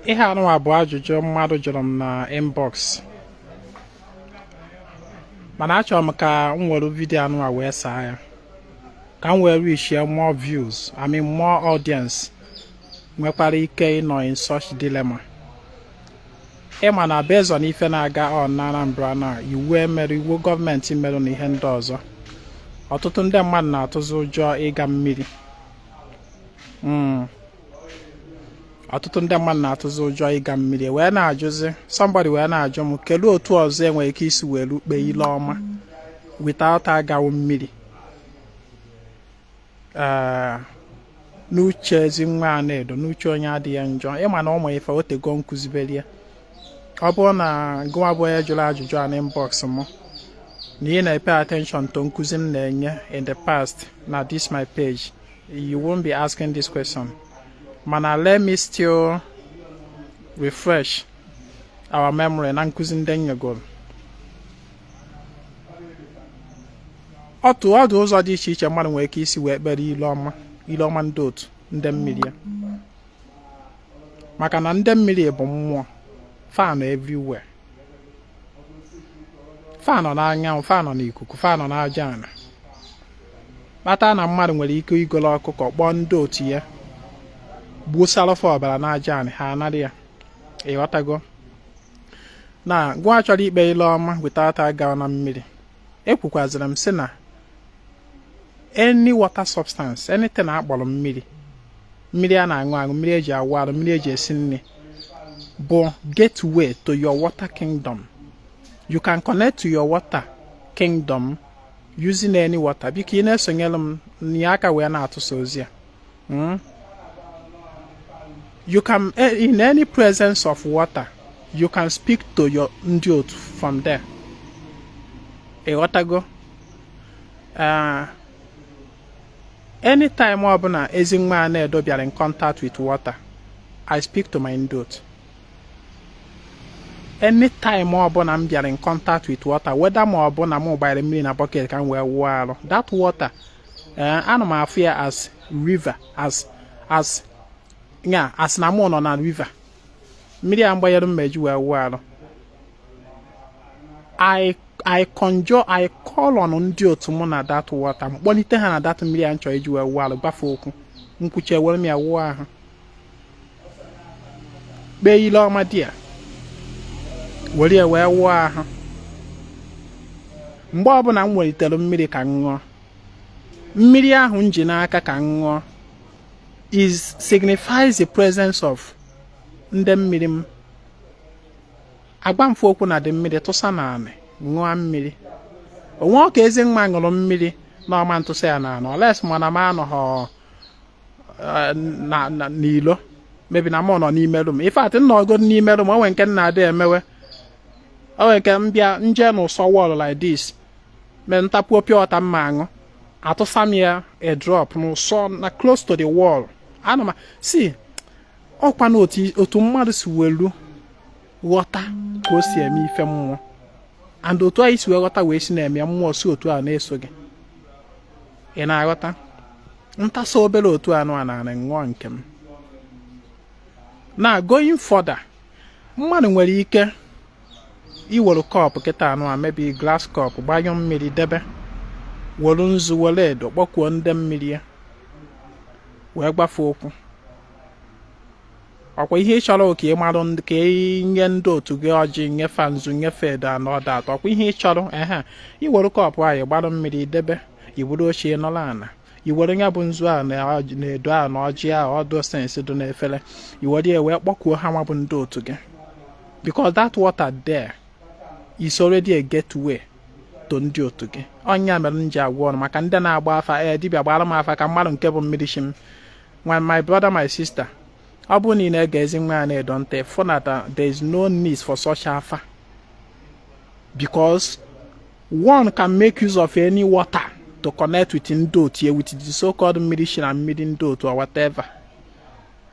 Ihe anụnwa bụ ajụjụ mmadụ jụrụ m na inbox, mana achọrọ m ka m were video anụnwa wee saa ya, ka m wee reach more views, I mean more audience nwekwara ike ịnọ in such dilemma. Ịma na based on ife na-aga on na Anambra na iwu emerụ, iwu gọọmenti merụ na ihe ndị ọzọ, ọtụtụ ndị mmadụ na-atụzi ụjọ ịga mmiri. Ọtụtụ ndị mmadụ na-atụzi ụjọ ịga mmiri, wee na-ajụzi somebody, wee na-ajụ m, kedu otu ọzọ enwere ike isi were kpee ile ọma without agawo mmiri? Ee, n'uche Ezinwa Anaedo, n'uche onye adịghị njọ, ịma na ụmụ ife otego nkụzibeli ya. Ọ bụrụ na gụnwa bụ onye jụrụ ajụjụ a n'inbox m, na ị na-pay attention to nkụzi m na-enye in the past na this my page, you won't be asking this question. Mana let me still refresh our memory na nkụzi ndị nyegoro. Otu ọdụ ụzọ dị iche iche mmadụ nwere ike isi wee kpere ile ọma, ile ọma ndị otu ndị mmiri ya, maka na ndị mmiri bụ mmụọ, fa nọ everywhere, fa nọ n'anyanwụ, fa nọ n'ikuku, fa nọ n'aja ana. Kpata na mmadụ nwere ike igolo ọkụkọ, kpọọ ndị otu ya, gbusara fa ọbara n'aja anị, ha anara ya. Ịghọtago na gụwa chọrọ ikpe ile ọma without aga na mmiri, ekwukwaziri m sị na any water substance, anything akpọrọ mmiri, mmiri a na-aṅụ aṅụ, mmiri eji awụ arụ, mmiri eji esi nri, bụ gateway to your water kingdom. You can connect to your water kingdom using any water. Biko, ị na-esonyere m, nye aka wee na-atụsa ozi a. You can, in any presence of water, you can speak to your ndị otu from there. Ịghọtago? Anytime ọbụla Ezinwa Anaedo bịara in contact with water, I speak to my ndị otu. Anytime ọbụla m bịara in contact with water, whether ma ọ bụ na m gbanyere mmiri na bucket ka m wee wụọ arụ, that water, ana m afụ ya as river, as ya as na mụ nọ na river. Mmiri a mgbanyere m eji wee wụọ arụ, I conjure, I call on ndị otu mụ na that water, mkpọlite ha na that mmiri a m chọrọ iji wee wụọ arụ, gbafe okwu nkwuchi, ewere m ya wụọ ahụ, kpee ile ọma dị ya, were ya wee wụọ ahụ. Mgbe ọbụla m welitere mmiri ka m ṅụọ, mmiri ahụ m ji n'aka ka m ṅụọ is signifies the presence of ndị mmiri m. Agba mfe okwu na dị mmiri tụsa n'anị, ṅụọ mmiri onwe ọka. Ezinwa ṅụrụ mmiri na ọma ntụsa ya n'anị, unless mana m anọghọ na n'ilo, maybe na mụ nọ n'ime room. In fact, nnọgo n'ime room, o nwere nke m na-adị emewe, o nwere nke m bịa nje n'ụsọ wall like this, mee ntapuo pure water mma aṅụ, atụsa m ya a drop n'ụsọ na close to the wall. Ana m si ọkwa na otu mmadụ si welu ghọta ka o si eme ife mmụọ, and otu anyị si wee ghọta wee si na-eme ya, mmụọ si otu a na-eso gị. Ị na-aghọta? Ntasa obere otu anụ a na ṅụọ nke m. Na going further, mmadụ nwere ike iwere cup kịta anụ a, maybe glass cup, gbanyụ mmiri debe, were nzu, were edo, kpọkuo ndị mmiri ya, wee gbafe okwu. Ọkwa ihe ị chọrọ ka ị marụ, ka ị nye ndị otu gị ọjị, nyefe nzu, nyefe edo and all that. Ọkwa ihe ị chọrọ ehe, iwere cup ahụ, gbarụ mmiri debe, iwere ochie nọrọ ana, iwere ya bụ nzu a na edo a na ọjị ahụ, ọdụ sensị dị n'efere, iwere ya wee kpọkuo ha nwa bụ ndị otu gị, because that water there is already a gateway to ndị otu gị. Ọnya mere m ji agwa ọnụ maka ndị na-agba afa, ee, dibịa gbara m afa ka mmadụ nke bụ mmiri chi m. Nwa, my brother, my sister, ọ bụrụ na ị na-ege Ezinwa Anaedo ntị, fụ na there is no need for such afa, because one can make use of any water to connect with ndị otu ya, with the so-called mmiri chi na mmiri ndị otu or whatever.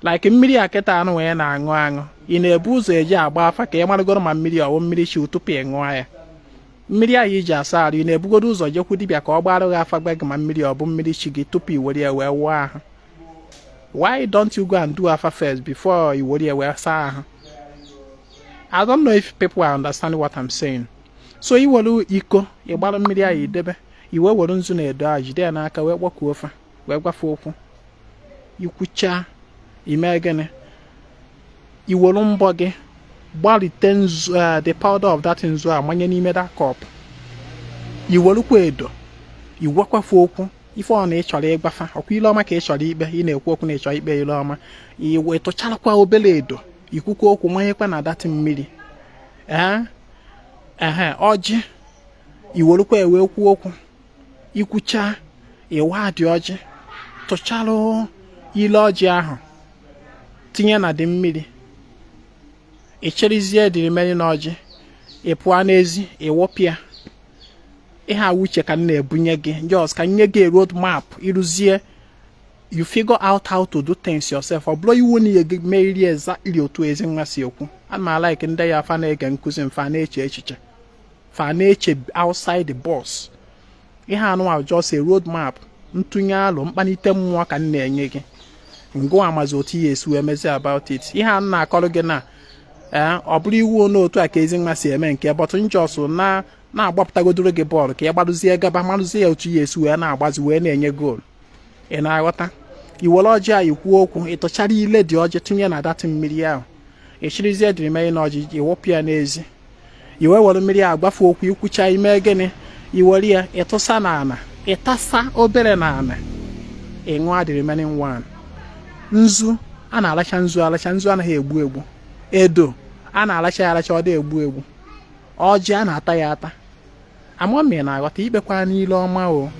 Like mmiri a kịta anụ wee na-aṅụ aṅụ, ị na-ebu ụzọ eji agba afa ka ị marụgoro ma mmiri ọwụ mmiri chi tupu ị ṅụọ ya? Mmiri ahụ iji asa arụ, ị na-ebugodo ụzọ jekwu dibịa ka ọ gbara gị afa, gba gị ma mmiri ọ bụ mmiri chi gị tupu ị were ya wee wụọ ahụ? Why don't you go and do afa first before i were ya wee saa ahụ? I don't know if people are understanding what I'm saying. So i were iko ịgbara mmiri ahụ idebe, i wee were nzu na edo ahụ jide ya n'aka, wee kpọkuo fa, wee gwafe okwu. Ikwuchaa, ime gịnị? I were mbọ gị gbalite nzu, the powder of that nzu a, manye n'ime that cup. I werukwa edo igwakwafe okwu ife ọ na ị chọrọ ịgbafa. Ọkwa ile ọma ka ị chọrọ ikpe, ị na-ekwu okwu na ịchọrọ ikpe ile ọma. Iwe tụcharakwa obere edo, ikwukwa okwu, manyekwa na that mmiri. Ee, ehe, ọjị iwerukwa ewe kwuo okwu. Ikwucha, ịwa dị ọjị, tụcharụ ile ọjị ahụ tinye na dị mmiri. Ị chịrịzie dị mmiri na ọjị, ị pụọ n'ezi, ịwụpịa ihe a. Uche ka m na-ebunye gị, just ka nye gị road map. Ịrụzie, you figure out how to do things yourself. Ọ bụrụ iwu na ihe gị meriri exactly otu ezi nwa si ekwu. Ana m like ndị ya afa na-ege nkụzi mfa na-eche echiche, fa na-eche outside the box. Ihe anụnwa just a road map, ntụnye alụ, mkpanite mmụọ ka m na-enye gị. Ngụ amazi otu ihe esi wee mezi about it. Ihe a m na-akọrọ gị na ee, ọ bụrụ iwu n'otu a ka ezi nwa si eme nke, but njọs na na-agbapụtagodoro gị bọọlụ ka ị gbarụzie gaba, marụzie ya otu ya esi wee na-agbazi wee na-enye goal. Ị na-aghọta? I were ọjị a, ikwuo okwu, ị tụchara ile dị ọjị tụnye na that mmiri ahụ. Ị chịrịzie dịrị mee na ọjị, ịwụpụ ya n'ezi, i wee were mmiri a gbafe okwu. Ikwucha, ime gịnị? I were ya ịtụsa n'ala, ịtasa obere n'ala, ị ṅụọ the remaining one. Nzu a na-alacha, nzu alacha, nzu anaghị egbu egbu. Edo a na-alacha ya alacha, ọ dị egbu egbu. Ọjị a na-ata ya ata. Amami na-aghọta ikpekwa n'ile ọma o.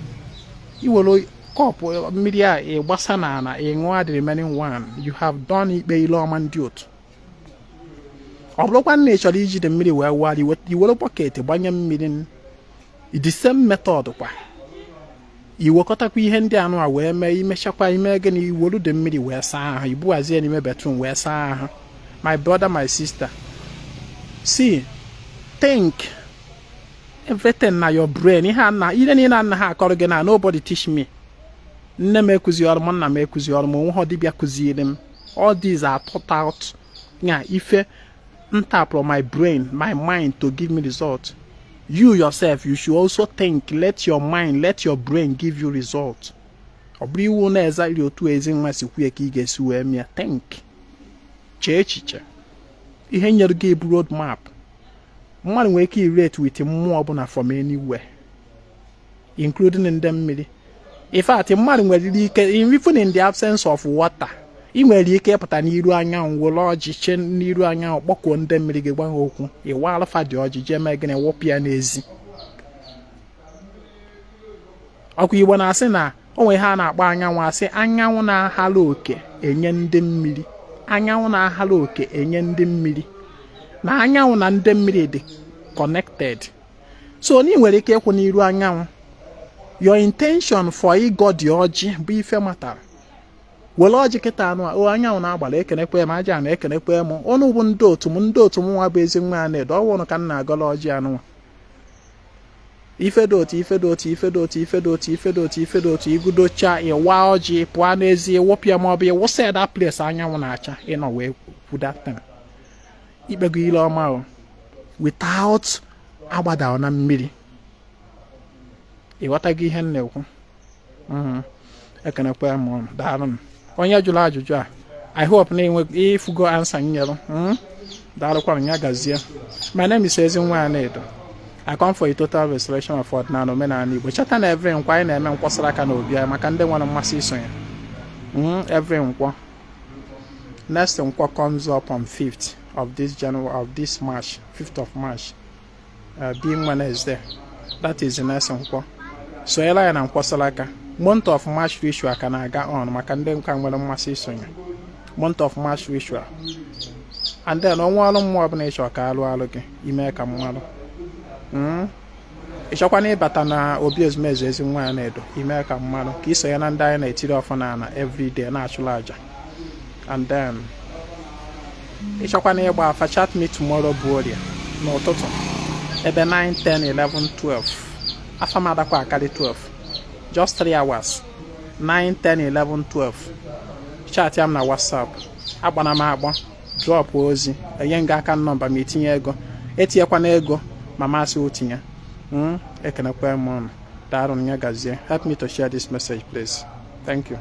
Iwere kọpụ mmiri a, ịgbasa n'ala, ị ṅụọ the remaining one, you have done ikpe ile ọma ndị otu. Ọ bụrụkwa na ị chọrọ ijide mmiri wee wụgharị, iwere bucket gbanye mmiri, the same method kwa, iwekọtakwa ihe ndị anụ a wee mee. Imechakwa, ime gịnị? Iwelu dị mmiri wee saa ahụ, ibughazie n'ime bedroom wee saa ahụ. My brother, my sister, see, think everything na your brain. Ihe a na ihe niile anaghị akọrọ gị na nobody teach me. Nne m ekuzi ọrụ m, nna m ekuzi ọrụ m, onwe ha dibịa kụziri m. All these are thought out nya ife ntapụrụ my brain, my mind to give me result. You yourself, you should also think. Let your mind, let your brain give you result. Ọ bụrụ iwu na exactly otu ezi nwa si kwuye ka ị ga-esi wee mịa. Think, chee echiche. Ihe nyere gị bụ road map. Mmadụ nwere ike irate with mmụọ ọbụla from anywhere, including ndị mmiri. In fact, mmadụ nwere ike, even in the absence of water, ị nwere ike ịpụta n'iru anyanwụ, were ọjị chee n'iru anyanwụ, kpọkuo ndị mmiri gị, gwa ha okwu, ịwa alụfa dị ọjị, jee mee gịnị? Wụpụ ya n'ezi. Ọkwa Igbo na-asị na o nwere ihe a na-akpọ anyanwụ, asị anyanwụ na-ahala oke enye ndị mmiri, anyanwụ na-ahala oke enye ndị mmiri, na anyanwụ na ndị mmiri dị connected. So na ị nwere ike ịkwụ n'iru anyanwụ, your intention for ịgọ dị ọjị bụ ife matara. Were ọjị kịta anụ a, o anyanwụ na-agbara, ekenekwe m. Aja na ekenekwe m. Ọnụ bụ ndị otu m, ndị otu m nwa bụ ezi nwa ya na-edo ọwụrụ ka m na-agọla ọjị anụnwa. Ife dị otu, ife dị otu, ife dị otu, ife dị otu, ife dị otu, ife dị otu. Igudocha, ịwa ọjị, pụọ n'ezi, ịwụpịa ma ọ bụ ịwụsa that place anyanwụ na-acha ịnọ wee kwuda ikpego ile ọma o, without agbada na mmiri. Ịghọtago ihe m na-ekwu? Ekenekwa m ụnụ, daalụ m. Onye jụrụ ajụjụ a, I hope na enwe ifugo answer nyere. Daalụkwanụ, ya gazie. My name is Ezinwa Anaedo. I come for a total restoration of ọdịnala, omenala Igbo. Cheta na every Nkwọ, anyị na-eme nkwọsara aka na obi anyị maka ndị nwere mmasị isonye. Every Nkwọ. Next Nkwọ comes up on 5th of this January, of this March, 5th of March, being Wednesday. That is the next Nkwọ. Sonyere anyị na nkwọsara aka. Month of March ritual ka na-aga on maka ndị nka nwere mmasị isonye. Month of March ritual. And then ọnwa ọrụ mmụọ ọbụla ịchọ ka alụ alụ gị, ime ka mmalụ. Ị chọkwana ịbata na obi ezumezu ezi nwa ya na-edo, ime ka mmalụ ka ị sonye na ndị anyị na-etiri ọfọ n'ala everyday na-achụrụ aja. And then ị chọkwana ịgba afa, chat me tomorrow bụ Orie n'ụtụtụ ebe 9, 10, 11, 12. Afa m adakwa akarị 12, just 3 hours, 9, 10, 11, 12. Chat ya m na WhatsApp, agbana m akpọ, drop ozi, enye m gị aka nọmba ma itinye ego. Etinyekwana ego ma masị otinye. Ekenekwa m ụnụ. Daalụ, ya gazie. Help me to share this message, please. Thank you.